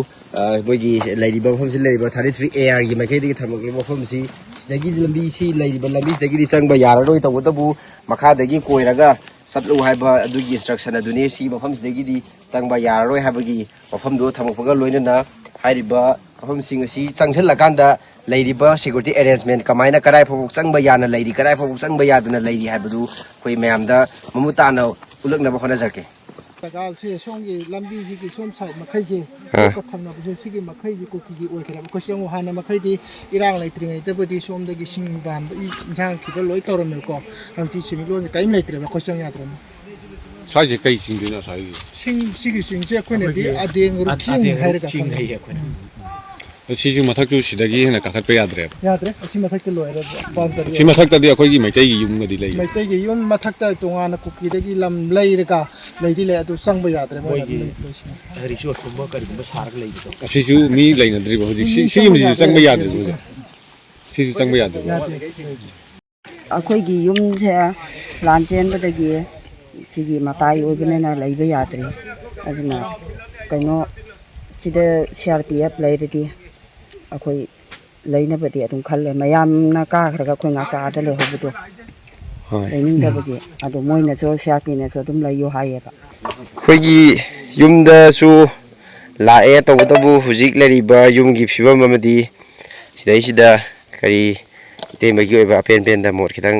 ꯃꯣꯏꯒꯤ ꯂꯩꯔꯤꯕ ꯃꯐꯝꯁꯤ ꯂꯩꯔꯤꯕ ꯊꯥꯔꯇꯤ ꯊ꯭ꯔꯤ ꯑꯦ ꯑꯥꯔꯒꯤ ꯃꯥꯏꯀꯩꯗꯒꯤ ꯊꯝꯃꯛꯂꯤꯕ ꯃꯐꯝꯁꯤ, ꯁꯤꯗꯒꯤ ꯂꯝꯕꯤꯁꯤ, ꯂꯩꯔꯤꯕ ꯂꯝꯕꯤꯁꯤꯗꯒꯤꯗꯤ ꯆꯪꯕ ꯌꯥꯔꯔꯣꯏ꯫ ꯇꯧꯕꯇꯕꯨ ꯃꯈꯥꯗꯒꯤ ꯀꯣꯏꯔꯒ ꯆꯠꯂꯨ ꯍꯥꯏꯕ ꯑꯗꯨꯒꯤ ꯏꯟꯁꯇ꯭ꯔꯛꯁꯟ ꯑꯗꯨꯅꯤ꯫ ꯁꯤ ꯃꯐꯝꯁꯤꯗꯒꯤꯗꯤ ꯆꯪꯕ ꯌꯥꯔꯔꯣꯏ ꯍꯥꯏꯕꯒꯤ ꯋꯥꯐꯝꯗꯨ ꯊꯝꯃꯛꯄꯒ ꯂꯣꯏꯅꯅ ꯍꯥꯏꯔꯤꯕ ꯃꯐꯝꯁꯤꯡ ꯑꯁꯤ ꯆꯪꯁꯤꯜꯂꯀꯥꯟꯗ ꯂꯩꯔꯤꯕ ꯁꯦꯀ꯭ꯌꯨꯔꯤꯇꯤ ꯑꯦꯔꯦꯟꯖꯃꯦꯟ ꯀꯃꯥꯏꯅ, ꯀꯗꯥꯏ ꯐꯥꯎꯕ ꯆꯪꯕ ꯌꯥꯅ ꯂꯩꯔꯤ, ꯀꯗꯥꯏ ꯐꯥꯎꯕ ꯆꯪꯕ ꯌꯥꯗꯅ ꯂꯩꯔꯤ ꯍꯥꯏꯕꯗꯨ ꯑꯩꯈꯣꯏ ꯃꯌꯥꯝꯗ ꯃꯃꯨꯠ ꯇꯥꯅ ꯎꯠꯂꯛꯅꯕ ꯍꯣꯠꯅꯖꯔꯛꯀꯦ꯫ ꯖꯒꯥꯁꯦ ꯁꯣꯝꯒꯤ ꯂꯝꯕꯤꯁꯤꯒꯤ ꯁꯣꯝ ꯁꯥꯏꯠ ꯃꯈꯩꯁꯦ, ꯑꯥ꯫ ꯌꯣꯠꯀ ꯊꯝꯅꯕꯁꯦ ꯁꯤꯒꯤ ꯃꯈꯩꯁꯦ ꯀꯨꯀꯤꯒꯤ ꯑꯣꯏꯈ꯭ꯔꯦꯕ꯫ ꯑꯩꯈꯣꯏ ꯆꯪꯉꯨ ꯍꯥꯟꯅ ꯃꯈꯩꯗꯤ ꯏꯔꯥꯡ ꯂꯩꯇ꯭ꯔꯤꯉꯩꯗꯕꯨꯗꯤ ꯁꯣꯝꯗꯒꯤ ꯁꯤꯡ ꯄꯥꯟꯕ, ꯏꯟꯁꯥꯡ ꯊꯤꯕ ꯂꯣꯏ ꯇꯧꯔꯝꯃꯦꯕꯀꯣ꯫ ꯍꯧꯖꯤꯛꯇꯤ ꯁꯤꯃꯤꯠꯂꯣꯟꯁꯦ ꯀꯔꯤꯝ ꯂꯩꯇ꯭ꯔꯦꯕ, ꯑꯩꯈꯣꯏ ꯆꯪ ꯌꯥꯗ꯭ꯔꯕꯅꯤ꯫ ꯁ꯭ꯋꯥꯏꯁꯦ ꯀꯩ ꯆꯤꯡꯗꯣꯏꯅꯣ ꯁ꯭ꯋꯥꯏꯒꯤ? ꯁꯤꯡ, ꯁꯤꯒꯤ ꯆꯤꯡꯁꯦ ꯑꯩꯈꯣꯏꯅꯗꯤ ꯑꯗꯦꯡ ꯔꯨꯛ ꯆꯤꯡ ꯍꯥꯏꯔꯒ ꯈꯪꯅꯩ꯫ ꯁꯤꯁꯨ ꯃꯊꯛꯁꯨ ꯁꯤꯗꯒꯤ ꯍꯦꯟꯅ ꯀꯥꯈꯠꯄ ꯌꯥꯗ꯭ꯔꯦꯕ꯫ ꯌꯥꯗ꯭ꯔꯦ꯫ ꯑꯁꯤ ꯃꯊꯛꯇ ꯂꯣꯏꯔꯦ꯫ ꯁꯤ ꯃꯊꯛꯇꯗꯤ ꯑꯩꯈꯣꯏꯒꯤ ꯃꯩꯇꯩꯒꯤ ꯌꯨꯝꯒꯗꯤ ꯂꯩ? ꯃꯩꯇꯩꯒꯤ ꯌꯨꯝ ꯃꯊꯛꯇ ꯇꯣꯉꯥꯟꯅ ꯀꯨꯀꯤꯗꯒꯤ ꯂꯝ ꯂꯩꯔꯒ ꯂꯩꯗꯤ ꯂꯩ, ꯑꯗꯨ ꯆꯪꯕ ꯌꯥꯗ꯭ꯔꯦ꯫ ꯃꯣꯏꯅ ꯃꯣꯏꯒꯤ ꯑꯗꯨꯝ ꯂꯩ꯫ ꯔꯤꯁꯣꯔꯠꯀꯨꯝꯕ ꯀꯔꯤꯒꯨꯝꯕ ꯁꯥꯔꯒ ꯂꯩꯕꯗꯣ? ꯑꯁꯤꯁꯨ ꯃꯤ ꯂꯩꯅꯗ꯭ꯔꯤꯕ ꯍꯧꯖꯤꯛ? ꯁꯤ, ꯁꯤ ꯌꯨꯝꯁꯤꯁꯨ ꯆꯪꯕ ꯌꯥꯗ꯭ꯔꯤꯕ ꯍꯧꯖꯤꯛ? ꯁꯤꯁꯨ ꯆꯪꯕ ꯌꯥꯗ꯭ꯔꯤꯕ? ꯌꯥꯗꯦ꯫ ꯑꯩꯈꯣꯏꯒꯤ ꯌꯨꯝꯁꯦ ꯂꯥꯟ ꯆꯦꯟꯕꯗꯒꯤ ꯁꯤꯒꯤ ꯃꯇꯥꯏ ꯑꯣꯏꯕꯅꯤꯅ ꯂꯩꯕ ꯌꯥꯗ꯭ꯔꯦ꯫ ꯑꯗꯨꯅ ꯀꯩꯅꯣ, ꯁꯤꯗ ꯁꯤ ꯑꯥꯔ ꯄꯤ ꯑꯦꯐ ꯂꯩꯔꯗꯤ ꯑꯩꯈꯣꯏ ꯂꯩꯅꯕꯗꯤ ꯑꯗꯨꯝ ꯈꯜꯂꯦ꯫ ꯃꯌꯥꯝꯅ ꯀꯥꯈ꯭ꯔꯒ ꯑꯩꯈꯣꯏ ꯉꯥꯛꯇ ꯑꯥꯗ ꯂꯩꯍꯧꯕꯗꯣ ꯍꯣꯏ꯫ ꯂꯩꯅꯤꯡꯗꯕꯒꯤ꯫ ꯑꯗꯣ ꯃꯣꯏꯅꯁꯨ, ꯁꯤ ꯑꯥꯔ ꯄꯤꯅꯁꯨ ꯑꯗꯨꯝ ꯂꯩꯌꯣ ꯍꯥꯏꯌꯦꯕ꯫ ꯑꯩꯈꯣꯏꯒꯤ ꯌꯨꯝꯗꯁꯨ ꯂꯥꯛꯑꯦ, ꯇꯧꯕꯇꯕꯨ ꯍꯧꯖꯤꯛ ꯂꯩꯔꯤꯕ ꯌꯨꯝꯒꯤ ꯐꯤꯕꯝ ꯑꯃꯗꯤ ꯁꯤꯗꯩꯁꯤꯗ ꯀꯔꯤ ꯏꯇꯩꯃꯒꯤ ꯑꯣꯏꯕ ꯑꯄꯦꯟ ꯄꯦꯟꯗ ꯃꯣꯠ ꯈꯤꯇꯪ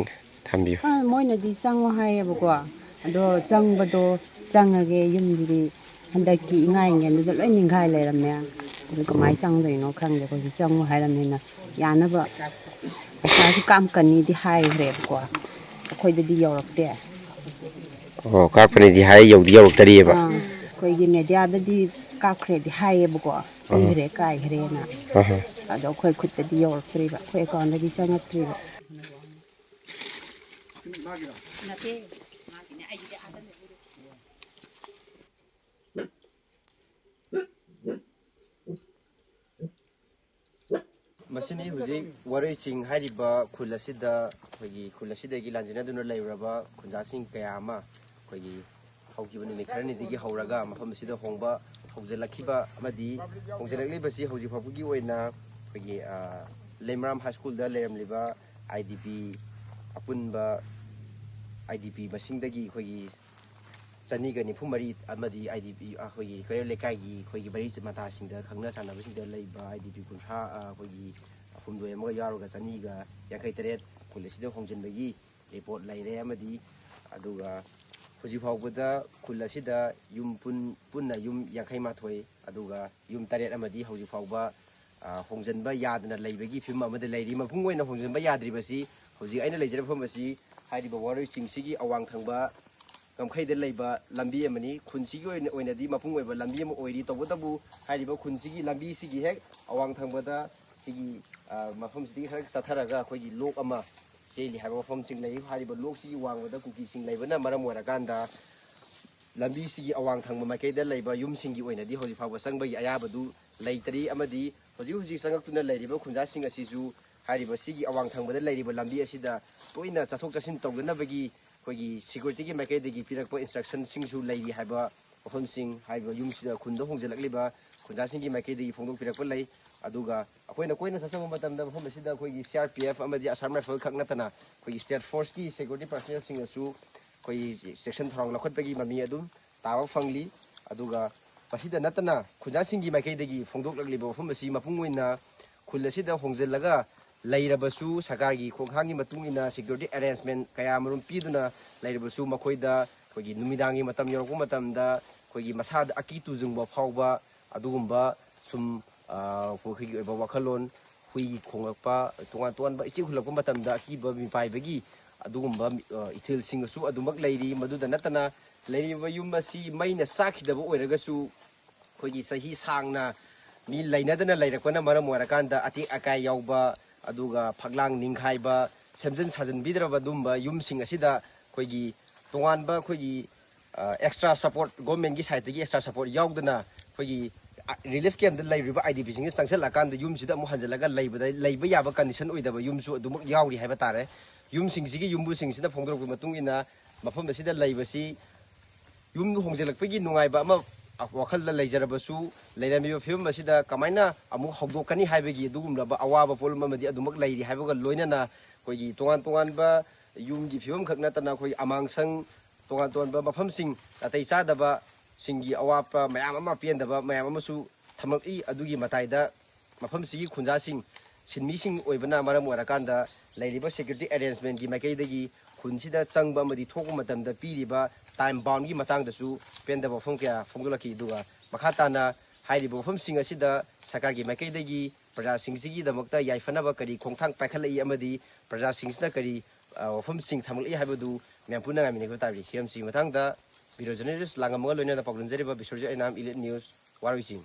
ꯊꯝꯕꯤꯌꯨ꯫ ꯑ, ꯃꯣꯏꯅꯗꯤ ꯆꯪꯉꯣ ꯍꯥꯏꯌꯦꯕꯀꯣ, ꯑꯗꯣ ꯆꯪꯕꯗꯣ, ꯆꯪꯉꯒꯦ, ꯌꯨꯝꯗꯨꯗꯤ ꯍꯟꯗꯛꯀꯤ ꯏꯉꯥ ꯏꯉꯦꯟꯗꯨꯗ ꯂꯣꯏ ꯅꯤꯡꯈꯥꯏ ꯂꯩꯔꯝꯃꯦ꯫ ꯑꯗꯨ ꯀꯃꯥꯏꯅ ꯆꯪꯗꯣꯏꯅꯣ ꯈꯪꯗꯦ꯫ ꯑꯩꯈꯣꯏꯁꯨ ꯆꯪꯉꯣ ꯍꯥꯏꯔꯝꯅꯤꯅ ꯌꯥꯅꯕ ꯄꯩꯁꯥꯁꯨ ꯀꯥꯞꯀꯅꯤꯗꯤ ꯍꯥꯏꯈ꯭ꯔꯦꯕꯀꯣ, ꯑꯩꯈꯣꯏꯗꯗꯤ ꯌꯧꯔꯛꯇꯦ꯫ ꯑꯣ, ꯀꯥꯞꯀꯅꯤꯗꯤ ꯍꯥꯏ, ꯌꯧꯗꯤ ꯌꯧꯔꯛꯇꯔꯤꯑꯕ? ꯑꯥ, ꯑꯩꯈꯣꯏꯒꯤ ꯃꯦꯗꯤꯌꯥꯗꯗꯤ ꯀꯥꯞꯈ꯭ꯔꯦꯗꯤ ꯍꯥꯏꯌꯦꯕꯀꯣ, ꯑꯥ꯫ ꯄꯤꯈ꯭ꯔꯦ, ꯀꯥꯏꯈ꯭ꯔꯦꯅ꯫ ꯑꯥ꯫ ꯑꯗꯣ ꯑꯩꯈꯣꯏ ꯈꯨꯠꯇꯗꯤ ꯌꯧꯔꯛꯇ꯭ꯔꯤꯕ, ꯑꯩꯈꯣꯏ ꯑꯦꯀꯥꯎꯟꯗꯗꯤ ꯆꯪꯉꯛꯇ꯭ꯔꯤꯕ꯫ ꯃꯁꯤꯅꯤ ꯍꯧꯖꯤꯛ ꯋꯥꯔꯣꯏ ꯆꯤꯡ ꯍꯥꯏꯔꯤꯕ ꯈꯨꯜ ꯑꯁꯤꯗ, ꯑꯩꯈꯣꯏꯒꯤ ꯈꯨꯜ ꯑꯁꯤꯗꯒꯤ ꯂꯥꯟꯖꯦꯟꯅꯗꯨꯅ ꯂꯩꯔꯨꯔꯕ ꯈꯨꯟꯖꯥꯁꯤꯡ ꯀꯌꯥ ꯑꯃ ꯑꯩꯈꯣꯏꯒꯤ ꯍꯧꯈꯤꯕ ꯅꯨꯃꯤꯠ ꯈꯔꯅꯤꯗꯒꯤ ꯍꯧꯔꯒ ꯃꯐꯝ ꯑꯁꯤꯗ ꯍꯣꯡꯕ ꯍꯧꯖꯤꯜꯂꯛꯈꯤꯕ ꯑꯃꯗꯤ ꯍꯣꯡꯖꯤꯜꯂꯛꯂꯤꯕꯁꯤ ꯍꯧꯖꯤꯛ ꯐꯥꯎꯕꯒꯤ ꯑꯣꯏꯅ ꯑꯩꯈꯣꯏꯒꯤ, ꯑ, ꯂꯩꯃꯔꯥꯝ ꯍꯥꯏ ꯁ꯭ꯀꯨꯜꯗ ꯂꯩꯔꯝꯂꯤꯕ ꯑꯥꯏ ꯗꯤ ꯄꯤ ꯑꯄꯨꯟꯕ ꯑꯥꯏ ꯗꯤ ꯄꯤ ꯃꯁꯤꯡꯗꯒꯤ ꯑꯩꯈꯣꯏꯒꯤ ꯆꯅꯤꯒ ꯅꯤꯐꯨ ꯃꯔꯤ ꯑꯃꯗꯤ ꯑꯥꯏ ꯗꯤ ꯄꯤ ꯑꯩꯈꯣꯏꯒꯤ ꯀꯩꯔꯣꯜ ꯂꯩꯀꯥꯏꯒꯤ ꯑꯩꯈꯣꯏꯒꯤ ꯃꯔꯤ ꯃꯇꯥꯁꯤꯡꯗ ꯈꯪꯅ ꯆꯥꯟꯅꯕꯁꯤꯡꯗ ꯂꯩꯕ ꯑꯥꯏ ꯗꯤ ꯄꯤ ꯀꯨꯟꯊ꯭ꯔꯥ, ꯑ, ꯑꯩꯈꯣꯏꯒꯤ ꯍꯨꯝꯗꯣꯏ ꯑꯃꯒ ꯌꯥꯎꯔꯒ ꯆꯅꯤꯒ ꯌꯥꯡꯈꯩ ꯇꯔꯦꯠ ꯈꯨꯜ ꯑꯁꯤꯗ ꯍꯣꯡꯖꯤꯟꯕꯒꯤ ꯔꯤꯄꯣꯔꯠ ꯂꯩꯔꯦ꯫ ꯑꯃꯗꯤ ꯑꯗꯨꯒ ꯍꯧꯖꯤꯛ ꯐꯥꯎꯕꯗ ꯈꯨꯜ ꯑꯁꯤꯗ ꯌꯨꯝ ꯄꯨꯟ-, ꯄꯨꯟꯅ ꯌꯨꯝ ꯌꯥꯡꯈꯩ ꯃꯥꯊꯣꯏ, ꯑꯗꯨꯒ ꯌꯨꯝ ꯇꯔꯦꯠ ꯑꯃꯗꯤ ꯍꯧꯖꯤꯛ ꯐꯥꯎꯕ, ꯑ, ꯍꯣꯡꯖꯤꯟꯕ ꯌꯥꯗꯅ ꯂꯩꯕꯒꯤ ꯐꯤꯕꯝ ꯑꯃꯗ ꯂꯩꯔꯤ꯫ ꯃꯄꯨꯡ ꯑꯣꯏꯅ ꯍꯣꯡꯖꯤꯟꯕ ꯌꯥꯗ꯭ꯔꯤꯕꯁꯤ ꯍꯧꯖꯤꯛ ꯑꯩꯅ ꯂꯩꯖꯔꯤꯕ ꯃꯐꯝ ꯑꯁꯤ ꯍꯥꯏꯔꯤꯕ ꯋꯥꯔꯣꯏ ꯆꯤꯡꯁꯤꯒꯤ ꯑꯋꯥꯡ ꯊꯪꯕ ꯉꯝꯈꯩꯗ ꯂꯩꯕ ꯂꯝꯕꯤ ꯑꯃꯅꯤ꯫ ꯈꯨꯟꯁꯤꯒꯤ ꯑꯣꯏꯅ, ꯑꯣꯏꯅꯗꯤ ꯃꯄꯨꯡ ꯑꯣꯏꯕ ꯂꯝꯕꯤ ꯑꯃ ꯑꯣꯏꯔꯤ꯫ ꯇꯧꯕꯇꯕꯨ ꯍꯥꯏꯔꯤꯕ ꯈꯨꯟꯁꯤꯒꯤ ꯂꯝꯕꯤꯁꯤꯒꯤ ꯍꯦꯛ ꯑꯋꯥꯡ ꯊꯪꯕꯗ ꯁꯤꯒꯤ, ꯑ, ꯃꯐꯝꯁꯤꯗꯒꯤ ꯈꯔ ꯆꯠꯊꯔꯒ ꯑꯩꯈꯣꯏꯒꯤ ꯂꯣꯛ ꯑꯃ ꯆꯦꯜꯂꯤ ꯍꯥꯏꯕ ꯃꯐꯝꯁꯤꯡ ꯂꯩ꯫ ꯍꯥꯏꯔꯤꯕ ꯂꯣꯛꯁꯤꯒꯤ ꯋꯥꯡꯃꯗ ꯀꯨꯀꯤꯁꯤꯡ ꯂꯩꯕꯅ ꯃꯔꯝ ꯑꯣꯏꯔꯀꯥꯟꯗ ꯂꯝꯕꯤꯁꯤꯒꯤ ꯑꯋꯥꯡ ꯊꯪꯕ ꯃꯥꯏꯀꯩꯗ ꯂꯩꯕ ꯌꯨꯝꯁꯤꯡꯒꯤ ꯑꯣꯏꯅꯗꯤ ꯍꯧꯖꯤꯛ ꯐꯥꯎꯕ ꯆꯪꯕꯒꯤ ꯑꯌꯥꯕꯗꯨ ꯂꯩꯇ꯭ꯔꯤ꯫ ꯑꯃꯗꯤ ꯍꯧꯖꯤꯛ ꯍꯧꯖꯤꯛ ꯆꯪꯉꯛꯇꯨꯅ ꯂꯩꯔꯤꯕ ꯈꯨꯟꯖꯥꯁꯤꯡ ꯑꯁꯤꯁꯨ ꯍꯥꯏꯔꯤꯕ ꯁꯤꯒꯤ ꯑꯋꯥꯡ ꯊꯪꯕꯗ ꯂꯩꯔꯤꯕ ꯂꯝꯕꯤ ꯑꯁꯤꯗ ꯇꯣꯏꯅ ꯆꯠꯊꯣꯛ ꯆꯠꯁꯤꯟ ꯇꯧꯗꯅꯕꯒꯤ ꯑꯩꯈꯣꯏꯒꯤ ꯁꯦꯀ꯭ꯌꯨꯔꯤꯇꯤꯒꯤ ꯃꯥꯏꯀꯩꯗꯒꯤ ꯄꯤꯔꯛꯄ ꯏꯟꯁꯇ꯭ꯔꯛꯁꯟꯁꯤꯡꯁꯨ ꯂꯩꯔꯤ ꯍꯥꯏꯕ ꯃꯐꯝꯁꯤꯡ, ꯍꯥꯏꯔꯤꯕ ꯌꯨꯝꯁꯤꯗ, ꯈꯨꯟꯗ ꯍꯣꯡꯖꯤꯜꯂꯛꯂꯤꯕ ꯈꯨꯟꯖꯥꯁꯤꯡꯒꯤ ꯃꯥꯏꯀꯩꯗꯒꯤ ꯐꯣꯡꯗꯣꯛꯄꯤꯔꯛꯄ ꯂꯩ꯫ ꯑꯗꯨꯒ ꯑꯩꯈꯣꯏꯅ ꯀꯣꯏꯅ ꯆꯠꯆꯕ ꯃꯇꯝꯗ ꯃꯐꯝ ꯑꯁꯤꯗ ꯑꯩꯈꯣꯏꯒꯤ ꯁꯤ ꯑꯥꯔ ꯄꯤ ꯑꯦꯐ ꯑꯃꯗꯤ ꯑꯁꯥꯝ ꯔꯥꯏꯐꯜ ꯈꯛ ꯅꯠꯇꯅ ꯑꯩꯈꯣꯏꯒꯤ ꯁ꯭ꯇꯦꯠ ꯐꯣꯔꯁꯀꯤ ꯁꯦꯀ꯭ꯌꯨꯔꯤꯇꯤ ꯄꯥꯔꯁꯣꯅꯦꯜꯁꯤꯡꯅꯁꯨ ꯑꯩꯈꯣꯏꯒꯤ ꯆꯦꯛꯁꯤꯟ ꯊꯧꯔꯥꯡ ꯂꯧꯈꯠꯄꯒꯤ ꯃꯃꯤ ꯑꯗꯨꯝ ꯇꯥꯕ ꯐꯪꯂꯤ꯫ ꯑꯗꯨꯒ ꯃꯁꯤꯗ ꯅꯠꯇꯅ ꯈꯨꯟꯖꯥꯁꯤꯡꯒꯤ ꯃꯥꯏꯀꯩꯗꯒꯤ ꯐꯣꯡꯗꯣꯛꯂꯛꯂꯤꯕ ꯋꯥꯐꯝ ꯑꯁꯤ ꯃꯄꯨꯡ ꯑꯣꯏꯅ ꯈꯨꯜ ꯑꯁꯤꯗ ꯍꯣꯡꯖꯤꯜꯂꯒ ꯂꯩꯔꯕꯁꯨ ꯁꯔꯀꯥꯔꯒꯤ ꯈꯣꯡꯊꯥꯡꯒꯤ ꯃꯇꯨꯡ ꯏꯟꯅ ꯁꯦꯀ꯭ꯌꯨꯔꯤꯇꯤ ꯑꯦꯔꯦꯟꯖꯃꯦꯟ ꯀꯌꯥ ꯑꯃꯔꯣꯝ ꯄꯤꯗꯨꯅ ꯂꯩꯔꯕꯁꯨ ꯃꯈꯣꯏꯗ ꯑꯩꯈꯣꯏꯒꯤ ꯅꯨꯃꯤꯗꯥꯡꯒꯤ ꯃꯇꯝ ꯌꯧꯔꯛꯄ ꯃꯇꯝꯗ ꯑꯩꯈꯣꯏꯒꯤ ꯃꯁꯥꯗ ꯑꯀꯤ ꯇꯨꯖꯨꯡꯕ ꯐꯥꯎꯕ ꯑꯗꯨꯒꯨꯝꯕ ꯁꯨꯝ, ꯑ, ꯑꯩꯈꯣꯏꯒꯤ ꯑꯣꯏꯕ ꯋꯥꯈꯜꯂꯣꯟ, ꯍꯨꯏ ꯈꯣꯡꯂꯛꯄ, ꯇꯣꯉꯥꯟ ꯇꯣꯉꯥꯟꯕ ꯏꯆꯦꯛ ꯍꯨꯜꯂꯛꯄ ꯃꯇꯝꯗ ꯑꯀꯤꯕ ꯃꯤꯄꯥꯏꯕꯒꯤ ꯑꯗꯨꯒꯨꯝꯕ, ꯑ, ꯏꯊꯤꯜꯁꯤꯡ ꯑꯁꯨ ꯑꯗꯨꯃꯛ ꯂꯩꯔꯤ꯫ ꯃꯗꯨꯗ ꯅꯠꯇꯅ ꯂꯩꯔꯤꯕ ꯌꯨꯝ ꯑꯁꯤ ꯃꯩꯅ ꯆꯥꯛꯈꯤꯗꯕ ꯑꯣꯏꯔꯒꯁꯨ ꯑꯩꯈꯣꯏꯒꯤ ꯆꯍꯤ ꯁꯥꯡꯅ ꯃꯤ ꯂꯩꯅꯗꯅ ꯂꯩꯔꯛꯄꯅ ꯃꯔꯝ ꯑꯣꯏꯔꯀꯥꯟꯗ ꯑꯇꯦꯛ ꯑꯀꯥꯏ ꯌꯥꯎꯕ, ꯑꯗꯨꯒ ꯐꯛꯂꯥꯡ ꯅꯤꯡꯈꯥꯏꯕ, ꯁꯦꯝꯖꯤꯟ ꯁꯥꯖꯤꯟꯕꯤꯗ꯭ꯔꯕ ꯑꯗꯨꯒꯨꯝꯕ ꯌꯨꯝꯁꯤꯡ ꯑꯁꯤꯗ ꯑꯩꯈꯣꯏꯒꯤ ꯇꯣꯉꯥꯟꯕ ꯑꯩꯈꯣꯏꯒꯤ, ꯑ, ꯑꯦꯛꯁꯇ꯭ꯔꯥ ꯁꯄꯣꯔꯠ, ꯒꯣꯔꯃꯦꯟꯒꯤ ꯁꯥꯏꯠꯇꯒꯤ ꯑꯦꯛꯁꯇ꯭ꯔꯥ ꯁꯄꯣꯔꯠ ꯌꯥꯎꯗꯅ ꯑꯩꯈꯣꯏꯒꯤ, ꯑ, ꯔꯤꯂꯤꯐ ꯀꯦꯝꯞꯇ ꯂꯩꯔꯤꯕ ꯑꯥꯏ ꯗꯤ ꯄꯤꯁꯤꯡꯁꯦ ꯆꯪꯁꯤꯜꯂꯀꯥꯟꯗ ꯌꯨꯝꯁꯤꯗ ꯑꯃꯨꯛ ꯍꯟꯖꯤꯜꯂꯒ ꯂꯩꯕꯗ, ꯂꯩꯕ ꯌꯥꯕ ꯀꯟꯗꯤꯁꯟ ꯑꯣꯏꯗꯕ ꯌꯨꯝꯁꯨ ꯑꯗꯨꯃꯛ ꯌꯥꯎꯔꯤ ꯍꯥꯏꯕ ꯇꯥꯔꯦ꯫ ꯌꯨꯝꯁꯤꯡꯁꯤꯒꯤ ꯌꯨꯝꯕꯨꯁꯤꯡꯁꯤꯅ ꯐꯣꯡꯗꯣꯔꯛꯄꯒꯤ ꯃꯇꯨꯡ ꯏꯟꯅ ꯃꯐꯝ ꯑꯁꯤꯗ ꯂꯩꯕꯁꯤ ꯌꯨꯝ ꯍꯣꯡꯖꯤꯜꯂꯛꯄꯒꯤ ꯅꯨꯡꯉꯥꯏꯕ ꯑꯃ ꯋꯥꯈꯜꯗ ꯂꯩꯖꯔꯕꯁꯨ, ꯂꯩꯔꯝꯃꯤꯕ ꯐꯤꯕꯝ ꯑꯁꯤꯗ ꯀꯃꯥꯏꯅ ꯑꯃꯨꯛ ꯍꯧꯗꯣꯛꯀꯅꯤ ꯍꯥꯏꯕꯒꯤ ꯑꯗꯨꯒꯨꯝꯂꯕ ꯑꯋꯥꯕ ꯄꯣꯠꯂꯨꯝ ꯑꯃꯗꯤ ꯑꯗꯨꯃꯛ ꯂꯩꯔꯤ ꯍꯥꯏꯕꯒ ꯂꯣꯏꯅꯅ ꯑꯩꯈꯣꯏꯒꯤ ꯇꯣꯉꯥꯟ ꯇꯣꯉꯥꯟꯕ ꯌꯨꯝꯒꯤ ꯐꯤꯕꯝ ꯈꯛ ꯅꯠꯇꯅ ꯑꯩꯈꯣꯏ ꯑꯃꯥꯡꯁꯪ, ꯇꯣꯉꯥꯟ ꯇꯣꯉꯥꯟꯕ ꯃꯐꯝꯁꯤꯡ, ꯅꯥꯇꯩ ꯆꯥꯗꯕꯁꯤꯡꯒꯤ ꯑꯋꯥꯠꯄ ꯃꯌꯥꯝ ꯑꯃ, ꯄꯦꯟꯗꯕ ꯃꯌꯥꯝ ꯑꯃꯁꯨ ꯊꯝꯃꯛꯏ꯫ ꯑꯗꯨꯒꯤ ꯃꯇꯥꯏꯗ ꯃꯐꯝꯁꯤꯒꯤ ꯈꯨꯟꯖꯥꯁꯤꯡ, ꯁꯤꯟꯃꯤꯁꯤꯡ ꯑꯣꯏꯕꯅ ꯃꯔꯝ ꯑꯣꯏꯔꯀꯥꯟꯗ ꯂꯩꯔꯤꯕ ꯁꯦꯀ꯭ꯌꯨꯔꯤꯇꯤ ꯑꯦꯔꯦꯟꯖꯃꯦꯟꯒꯤ ꯃꯥꯏꯀꯩꯗꯒꯤ ꯈꯨꯟꯁꯤꯗ ꯆꯪꯕ ꯑꯃꯗꯤ ꯊꯣꯛꯄ ꯃꯇꯝꯗ ꯄꯤꯔꯤꯕ time boundꯒꯤ ꯃꯇꯥꯡꯗꯁꯨ ꯄꯦꯟꯗꯕ ꯋꯥꯐꯝ ꯀꯌꯥ ꯐꯣꯡꯗꯣꯛꯂꯛꯈꯤ꯫ ꯑꯗꯨꯒ ꯃꯈꯥ ꯇꯥꯅ ꯍꯥꯏꯔꯤꯕ ꯋꯥꯐꯝꯁꯤꯡ ꯑꯁꯤꯗ ꯁꯔꯀꯥꯔꯒꯤ ꯃꯥꯏꯀꯩꯗꯒꯤ ꯄ꯭ꯔꯖꯥꯁꯤꯡꯁꯤꯒꯤꯗꯃꯛꯇ ꯌꯥꯏꯐꯅꯕ ꯀꯔꯤ ꯈꯣꯡꯊꯥꯡ ꯄꯥꯏꯈꯠꯂꯛꯏ ꯑꯃꯗꯤ ꯄ꯭ꯔꯖꯥꯁꯤꯡꯁꯤꯅ ꯀꯔꯤ, ꯑ, ꯋꯥꯐꯝꯁꯤꯡ ꯊꯝꯂꯛꯏ ꯍꯥꯏꯕꯗꯨ ꯃꯌꯥꯝ ꯄꯨꯟꯅ ꯉꯥꯏꯃꯤꯟꯅꯕ ꯇꯥꯕꯅꯤ꯫ ꯍꯤꯔꯝꯁꯤꯒꯤ ꯃꯇꯥꯡꯗ ꯕ꯭ꯌꯨꯔꯣ ꯖꯔꯅꯦꯂꯤꯁ ꯂꯥꯡꯉꯝꯃꯒ ꯂꯣꯏꯅꯅ ꯄꯥꯎꯗꯝꯖꯔꯤꯕ ꯕꯤꯁ꯭ꯋꯖꯤꯠ ꯑꯩꯅꯥꯝ, Elite News, ꯋꯥꯔꯣꯏ ꯆꯤꯡ꯫